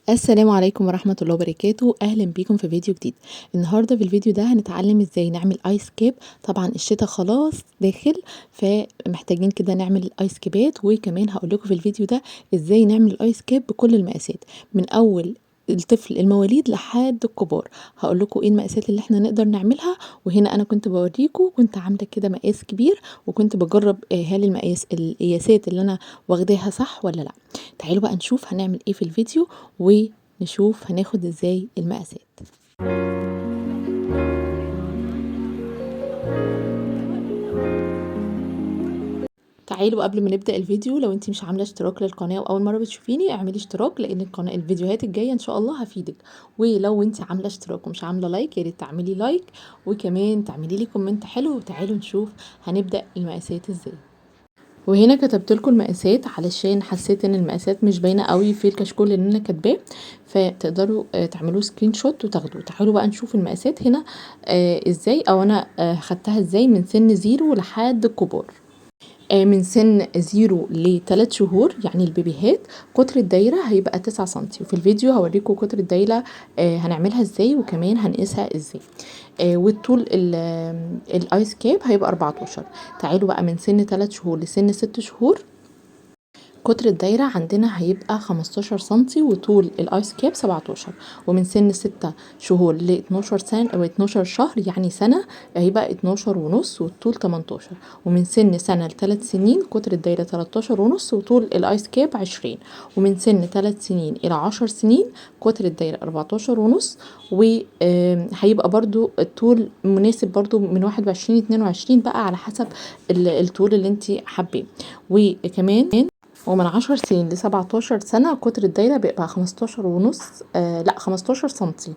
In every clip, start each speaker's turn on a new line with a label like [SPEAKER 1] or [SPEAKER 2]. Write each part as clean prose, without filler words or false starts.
[SPEAKER 1] السلام عليكم ورحمة الله وبركاته. أهلا بيكم في فيديو جديد. النهاردة في الفيديو ده هنتعلم ازاي نعمل ice cap. طبعا الشتاء خلاص داخل، فمحتاجين كده نعمل ice كابات، وكمان هقول لكم في الفيديو ده ازاي نعمل ال ice cap بكل المقاسات من اول الطفل المواليد لحد الكبار. هقول لكم ايه المقاسات اللي احنا نقدر نعملها. وهنا انا كنت بوريكم، كنت عامله كده مقاس كبير وكنت بجرب هل القياسات اللي انا واخداها صح ولا لا. تعالوا بقى نشوف هنعمل ايه في الفيديو ونشوف هناخد ازاي المقاسات. تعالوا قبل ما نبدأ الفيديو، لو انت مش عامله اشتراك للقناة واول مرة بتشوفيني اعملي اشتراك، لان القناة الفيديوهات الجاية ان شاء الله هفيدك. ولو انت عامله اشتراك ومش عامله like يا ريت تعملي like، وكمان تعملي لي comment حلو. وتعالوا نشوف هنبدأ المقاسات ازاي. وهنا كتبت لكم المقاسات علشان حسيت ان المقاسات مش باينة قوي في الكشكول اللي انا كاتباه، فتقدروا تعملوا screenshot وتاخدوه. تعالوا بقى نشوف المقاسات هنا ازاي، او انا خدتها ازاي من سن zero لحد الكبار. من سن 0 ل3 شهور يعني البيبيهات، قطر الدايرة هيبقى 9 سنتي. وفي الفيديو هوريكم قطر الدايرة هنعملها ازاي وكمان هنقيسها ازاي. والطول ال ice cap هيبقى 14. تعالوا بقى من سن 3 شهور لسن 6 شهور، قطر الدايرة عندنا هيبقى 15 سنتي وطول ال ice cap 17. ومن سن 6 شهور ل 12 سنة او 12 شهر يعني سنة هيبقى 12.5 والطول 18. ومن سن سنة لثلاث سنين قطر الدايرة 13.5 وطول ال ice cap 20. ومن سن 3 سنين الى 10 سنين قطر الدايرة 14.5، وهيبقى برضو الطول مناسب برضو من 21 22 بقى على حسب الطول اللي انت حباه. وكمان ومن 10 سنين ل17 سنة قطر الدايرة بيبقى 15.5، لا 15 سنتي.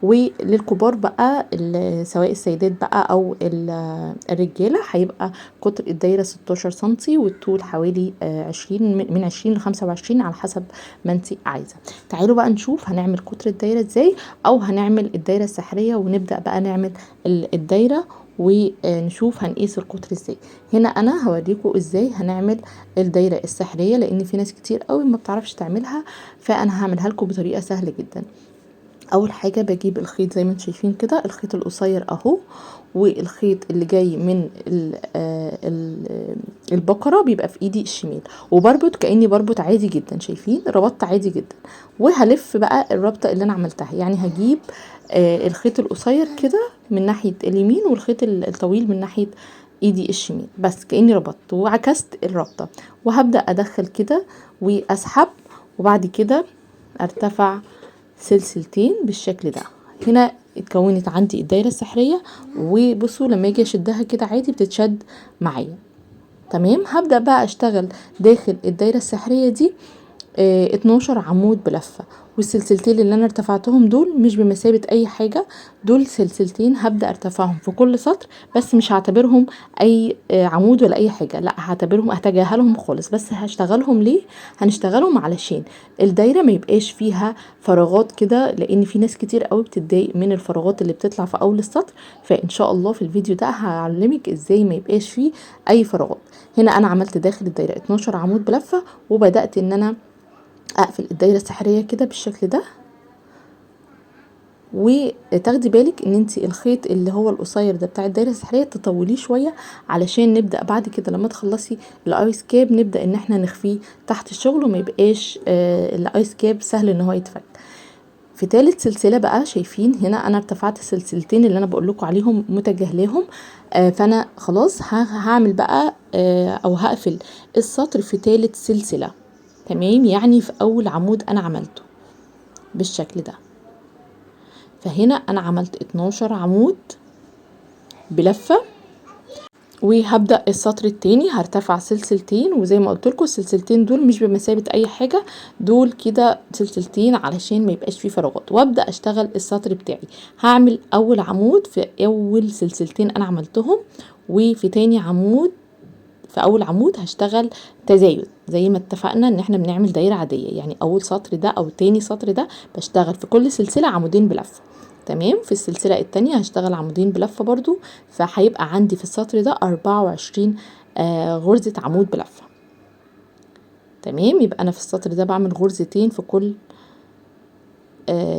[SPEAKER 1] وللكبار بقى سواء السيدات بقى او الرجالة هيبقى قطر الدايرة 16 سنتي والطول حوالي 20، من 20 ل25 على حسب ما انت عايزة. تعالوا بقى نشوف هنعمل قطر الدايرة ازاي، او هنعمل الدايرة السحرية، ونبدأ بقى نعمل الدايرة ونشوف هنقيس القطر ازاي. هنا انا هوريكم ازاي هنعمل الدايرة السحريه، لان في ناس كتير قوي ما بتعرفش تعملها، فانا هعملها لكم بطريقة سهلة جدا. اول حاجة بجيب الخيط زي ما انتم شايفين كده، الخيط القصير اهو، والخيط اللي جاي من البقرة بيبقى في ايدي الشمال، وبربط كاني بربط عادي جدا. شايفين ربطت عادي جدا. وهلف بقى الربطه اللي انا عملتها، يعني هجيب الخيط القصير كده من ناحية اليمين والخيط الطويل من ناحية ايدي الشمال، بس كاني ربطت وعكست الربطه. وهبدا ادخل كده واسحب، وبعد كده ارتفع سلسلتين بالشكل ده. هنا اتكونت عندي الدايرة السحريه، وبصوا لما اجي اشدها كده عادي بتتشد معايا. تمام. هبدا بقى اشتغل داخل الدايرة السحريه دي 12 عمود بلفه، والسلسلتين اللي انا ارتفعتهم دول مش بمثابة اي حاجة، دول سلسلتين هبدا ارتفعهم في كل سطر، بس مش هعتبرهم اي عمود ولا اي حاجة، لا هعتبرهم هتجاهلهم خالص. بس هشتغلهم ليه؟ هنشتغلهم علشان الدايرة ما يبقاش فيها فراغات كده، لان في ناس كتير قوي بتتضايق من الفراغات اللي بتطلع في اول السطر. فان شاء الله في الفيديو ده هعلمك ازاي ما يبقاش فيه اي فراغات. هنا انا عملت داخل الدايرة 12 عمود بلفه، وبدات ان انا اقفل الدايرة السحريه كده بالشكل ده. وتاخدي بالك ان انت الخيط اللي هو القصير ده بتاع الدايرة السحريه تطوليه شوية، علشان نبدا بعد كده لما تخلصي ال ice cap نبدا ان احنا نخفيه تحت الشغل، وما يبقاش ال ice cap سهل ان هو يتفك. في تالت سلسلة بقى شايفين هنا انا ارتفعت السلسلتين اللي انا بقول لكم عليهم متجاهلاهم، فانا خلاص هعمل بقى او هقفل السطر في تالت سلسلة. تمام، يعني في اول عمود انا عملته بالشكل ده. فهنا انا عملت 12 عمود بلفة، وهبدأ السطر التاني هرتفع سلسلتين، وزي ما قلت لكم السلسلتين دول مش بمثابة اي حاجة، دول كده سلسلتين علشان ما يبقاش فيه فراغات. وابدأ اشتغل السطر بتاعي. هعمل اول عمود في اول سلسلتين انا عملتهم، وفي تاني عمود في اول عمود هشتغل تزايد زي ما اتفقنا ان احنا بنعمل دايرة عادية، يعني اول سطر ده او تاني سطر ده بشتغل في كل سلسلة عمودين بلفة. تمام. في السلسلة التانية هشتغل عمودين بلفة برضو، فهيبقى عندي في السطر ده 24 غرزة عمود بلفة. تمام. يبقى انا في السطر ده بعمل غرزتين في كل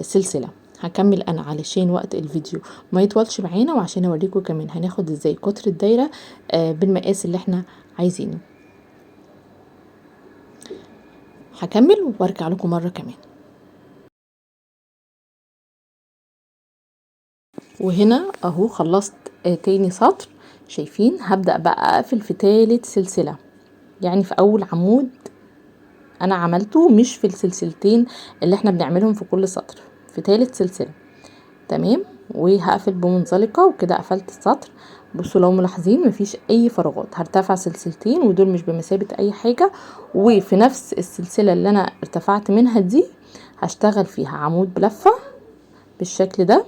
[SPEAKER 1] سلسلة. هكمل انا علشان وقت الفيديو ما يطولش معانا، وعشان اوريكم كمان هناخد ازاي قطر الدايرة بالمقاس اللي احنا عايزينه. هكمل وارجع لكم مرة كمان. وهنا اهو خلصت تاني سطر. شايفين هبدأ بقى اقفل في تالت سلسلة، يعني في اول عمود انا عملته، مش في السلسلتين اللي احنا بنعملهم في كل سطر، في تالت سلسلة. تمام. وهقفل بمنزلقة، وكده قفلت السطر. بصوا لو ملاحظين مفيش اي فراغات، هرتفع سلسلتين ودول مش بمثابة اي حاجة، وفي نفس السلسلة اللي انا ارتفعت منها دي هشتغل فيها عمود بلفة بالشكل ده،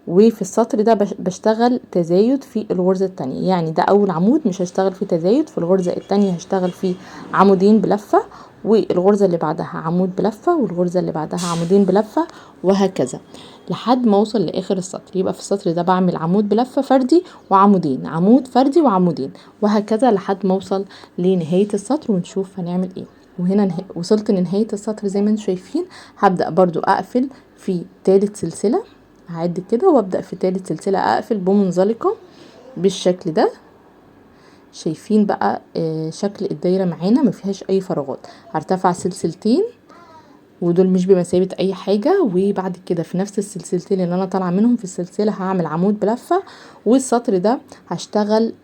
[SPEAKER 1] وفي السطر ده بشتغل تزايد في الغرزة التانية. يعني ده اول عمود مش هشتغل فيه تزايد، في الغرزة التانية هشتغل فيه عمودين بلفة، والغرزة اللي بعدها عمود بلفة، والغرزة اللي بعدها عمودين بلفة، وهكذا لحد ما اوصل لاخر السطر. يبقى في السطر ده بعمل عمود بلفة فردي وعمودين، عمود فردي وعمودين، وهكذا لحد ما اوصل لنهاية السطر، ونشوف هنعمل ايه. وهنا وصلت لنهاية السطر زي ما انتم شايفين. هبدأ برضو اقفل في تالت سلسلة، هعد كده وابدأ في تالت سلسلة اقفل بمنزلقة بالشكل ده. شايفين بقى شكل الدايرة معانا ما فيهاش اي فراغات. هرتفع سلسلتين ودول مش بمثابة اي حاجة، وبعد كده في نفس السلسلتين اللي انا طالعة منهم في السلسلة هعمل عمود بلفة، والسطر ده هشتغل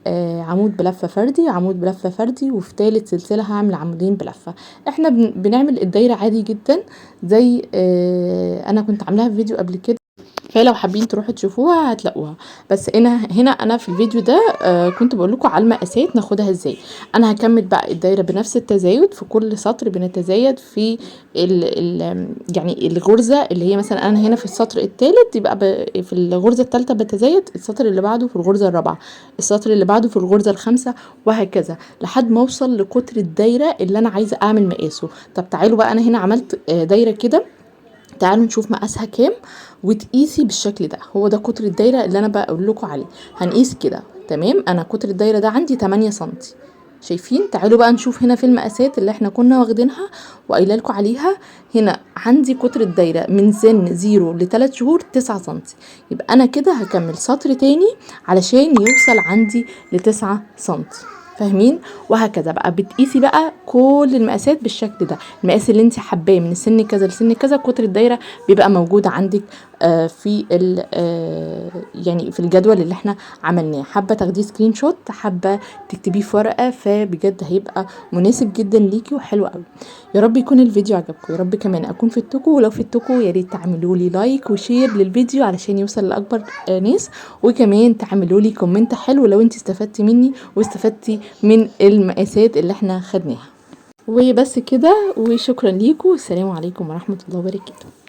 [SPEAKER 1] عمود بلفة فردي، عمود بلفة فردي، وفي تالت سلسلة هعمل عمودين بلفة. احنا بنعمل الدايرة عادي جدا زي انا كنت عاملاها في فيديو قبل كده، فلو حابين تروحوا تشوفوها هتلاقوها. بس انا هنا انا في الفيديو ده كنت بقول لكم على المقاسات ناخدها ازاي. انا هكمل بقى الدايرة بنفس التزايد، في كل سطر بنتزايد في ال ال يعني الغرزه اللي هي مثلا انا هنا في السطر الثالث يبقى في الغرزه الثالثة بتزايد، السطر اللي بعده في الغرزه الرابعة، السطر اللي بعده في الغرزه الخامسة، وهكذا لحد ما اوصل لقطر الدايرة اللي انا عايزه اعمل مقاسه. طب تعالوا بقى، انا هنا عملت دايرة كده، تعالوا نشوف مقاسها كام وتقيسي بالشكل ده. هو ده قطر الدايرة اللي انا بقول لكم عليه. هنقيس كده. تمام. انا قطر الدايرة ده عندي 8 سنتي. شايفين؟ تعالوا بقى نشوف هنا في المقاسات اللي احنا كنا واخدينها وقايله لكم عليها. هنا عندي قطر الدايرة من سن 0 ل 3 شهور 9 سنتي. يبقى انا كده هكمل سطر تاني علشان يوصل عندي ل 9 سنتي. فاهمين؟ وهكذا بقى بتقيسي بقى كل المقاسات بالشكل ده، المقاس اللي انت حباه من سن كذا لسن كذا قطر الدايرة بيبقى موجود عندك في يعني في الجدول اللي احنا عملناه. حابة تاخديه screenshot، حابة تكتبيه في ورقة، فبجد هيبقى مناسب جدا ليكي وحلو قوي. يا رب يكون الفيديو عجبكم، يا رب كمان اكون فدتكم، ولو فدتكم يا ريت تعملوا لي like و share للفيديو علشان يوصل لاكبر ناس، وكمان تعملوا لي comment حلو لو انت استفدتي مني واستفدتي من المقاسات اللي احنا خدناها. وبس كده، وشكرا ليكم، والسلام عليكم ورحمة الله وبركاته.